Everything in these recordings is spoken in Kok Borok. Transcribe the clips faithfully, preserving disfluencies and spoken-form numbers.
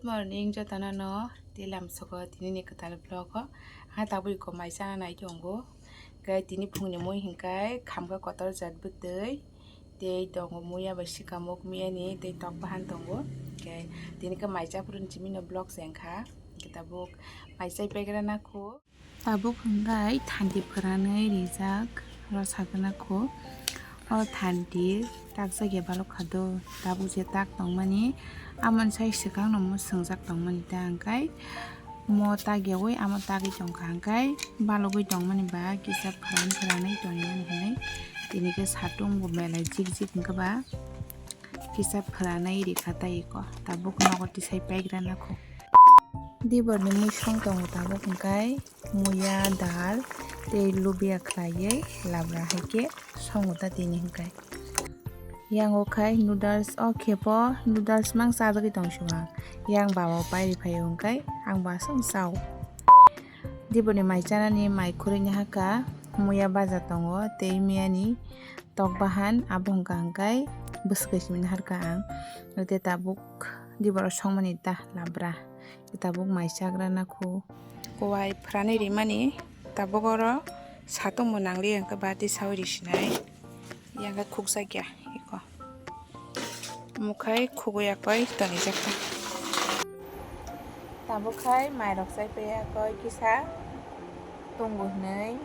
Good morning jotono no, tei lamsogo tini ni kwtal vlog o. Ha tabuk iko mai chana nai tongo. Hwnkhe tini phungni mui hwnkhe khamkha kotor jat bwtwi. Tei tongo muya bai sikamuk miyani tei tok bahan tongo. Hwnkhe tini khe mai chaphuru ni simi no vlog se wngkha. Hwnkhe tabuk mai chai paigra nakho. Tabuk hwnkhe thanti phwranwi rijak rw sagwi nakho. O thanti takjak ya balok kha do, tabuk je tak tongmani amoni sai swkang no mo swngjak tongmani ta hwnkhe mo tak yaui amo tagwi tongkha hwnkhe balogwi tongmani ba kisa phwran phwranwi tongmani hinwi tini khe satung bo belai jik jik hwnkhe ba kisa phwranwi rikha tei iko tabuk nogo tisai paigra nakho. Diborni mui song tongo tabuk hwnkhe muya, dal tei lubia khlaiwi labra hai khe songo ta tini hwnkhe. Yang o khai noodles, o khepo noodles mang chajagwi tong sibang. Yang baba pai ri phaio hwnkhe ang bo aswk chao. Diborni mai chanani mai khurui ni hakha muya baja tongo tei miyani tok bahan abo hwnkha hwnkhe bwswk simi naharkha ang. Tei tabuk diboro songmani ta labra. Tabuk mai chagra nakho. Kuwai phwranwi rimani tabuk oro satung bo nangli hwnkhe bati sawi risinai. Yang khe khukjak ya iko. Mukhai khugwi yakoi tonijak ta. Tabuk khai mairok chaipai yakoi kisa tongo hwnwi.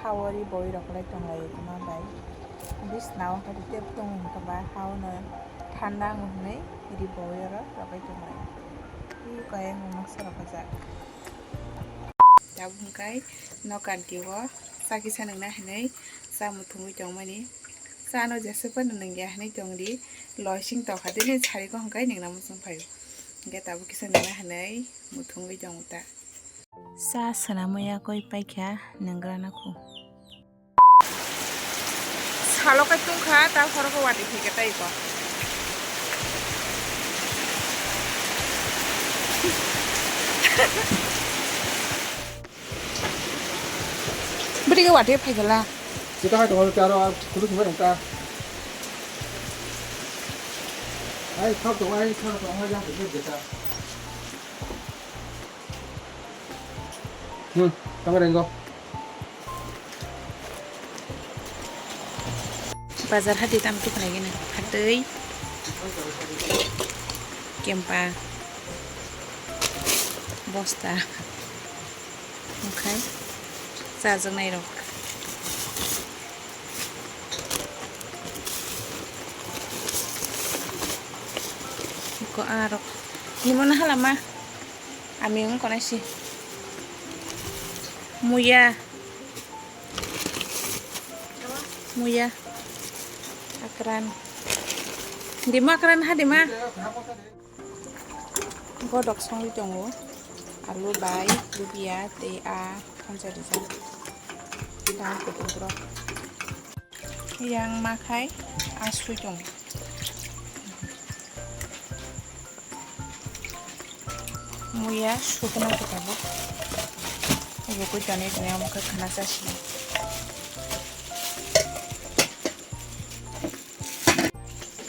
Hao ri boi rok le tong lai tongma bai. Bisna o hai tei tong wngkha ba hao no thanda wng hwnwi ri boi oro rwbai tong lai. Tei kaya wng noksa rok bwjak. Tabuk hwnkhe nok kanti o cha kisa nwngna hwnwi cha muthungwi tongmani. Cha no jesa phano nwngya hwnwi tong di. Loising tokha dini sari ko hwnkhe nwngna muchung phaio. Hwnkhe tabuk kisa nwngna hwnwi muthungwi tongo ta. Cha swnamwi yakoi paikha nwngrana khu. Salo khe tungkha, ta khoro khe watwi phaikha tei ko. Bwrwi khe watwi phaikha la. Sita hai tongo, tei aro kudu thumbai rwngkha. Ai, thok tongo, ai, thok tongo, yang tongo, jeta. Hmm, tamo rengo. Bazar hati tam tu khnai gini. Hatwi. Kempa. Bosta. Okhai. Chajaknai rok. Ko arok. Nimo na halama. Ami wng konaisi. Muya. Muya. Akran. Dima akran ha dima. Godok songwi tongo. Alu bai, lubia tei a khonsa rijak. Dal kutung borok. Yang ma khai asui tongo. Muya sukuna khe tabuk. Rukui tonwi tonwi omo khe khna chasi.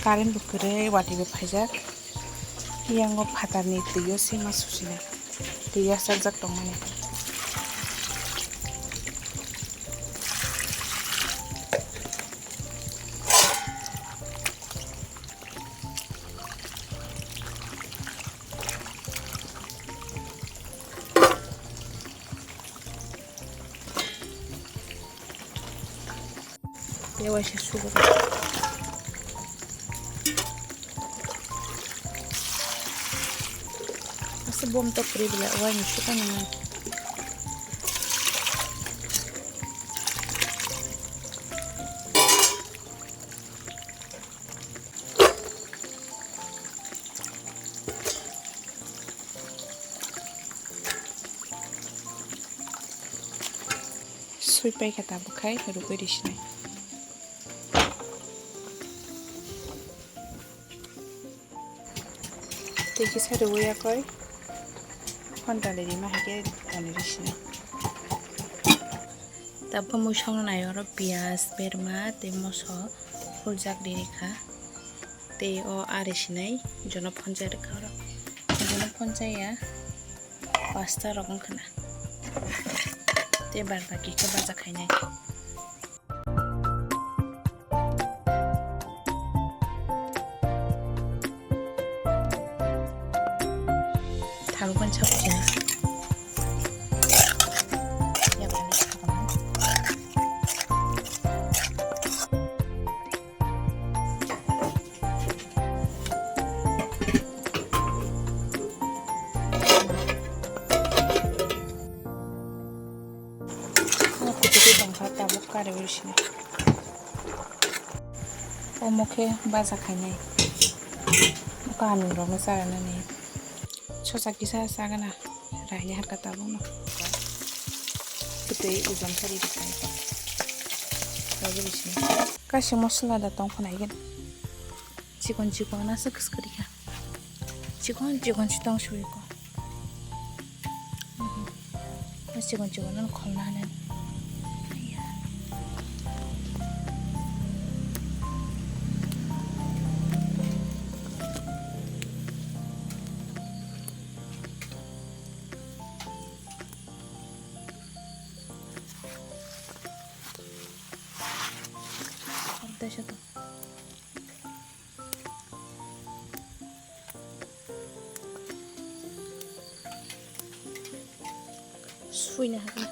Current bo kwrwi, watwi bo phaijak. Yang o phatarni twi o se ma susinai. Twi yachakjak tongmani. Tei waisa sugo. Asa bom tok kwrwi bwla waini suka nang. Sui paikha tabuk khai rugwi risinai. Tei kisa rwui yakoi hontali rima hai khe toni risinai. Tabukhe mui songno nai oro piyaj, berma tei moso huljak ri rikha. Tei o ari sinai jono phonjak rikha oro. Jono Phone chaya pasta rok wngkha na. Tei bar baki khe baja khainai. Thabukan chapjini. O kuchuku tongkha tabuk kari bai sini. Omo khe baja khainai. Kanwi rokno charanani. Sosa kisa sagana. Raini hakha tabukno. Kwtwi ujam kari rwkha ito. Tabuk bai sini. Kaisa mosla da tong phano hai gana. Chikon chikon aswk kwswk rikha. Chikon chikon se tong suri ko. Mhm. Chikon chikon no kholna hanani. Aiya. Orta se to. Suina hakhe.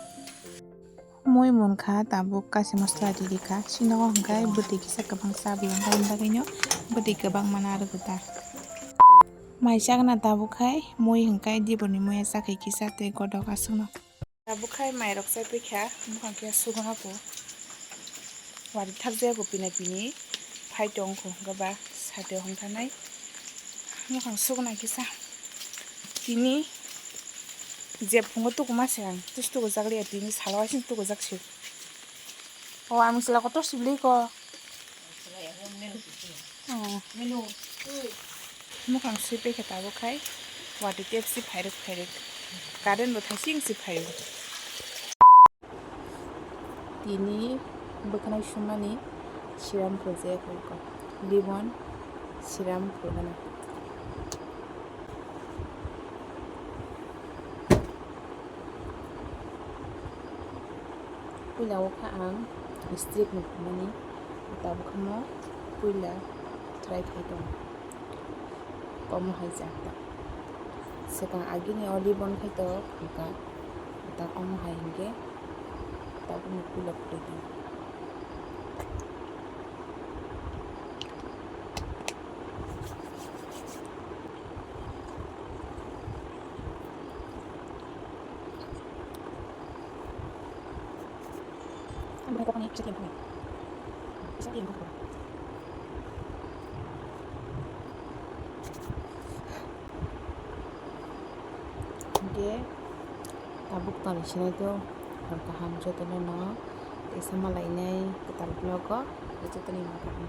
Mui munkha tabuk kaisa mosla riri kha. Sinogo hwnkhe bwtwi kisa kwbang chabi hwnkhe, ani bagwino bwtwi kwbangma narwgo ta. Mai chakna tabuk khai mui hwnkhe diboni muya chakhai kisa tei godok aswkno. Tabuk khai mairok chai paikha, buphang khe sugo hako. Wari thakjaya bo pina pini phai tong kho, hwnkhe ba sade hongkha nai. Buphang sugo nai kisa. Tini je phungo tuku ma se ang, tus tuku jak liya, tini salo aising tuku jak se. O, ang sila kotor sibli ko. Oh. Mukhang sui paikha tabuk khai. Wati tep si phairwk phairwk. Current bo thaising si phaio. Tini bwkhanai sumani siram phurjak ko. Libon siram phurgana. Puila o kha ang stick ni phunani, tabuk khe mo puila try khai tong. Omo hai jak ta. Swkang agini o libon khai to phuka, ta omo hai hinkhe tabuk ni puila phulai tong. Ang bai kokoni kisa tiyang kami. Kisa tiyang kami. Hingke tabuk tani sinai to hor kaham jotono no tei sama lainai kwtal vlog o jotono no kaham.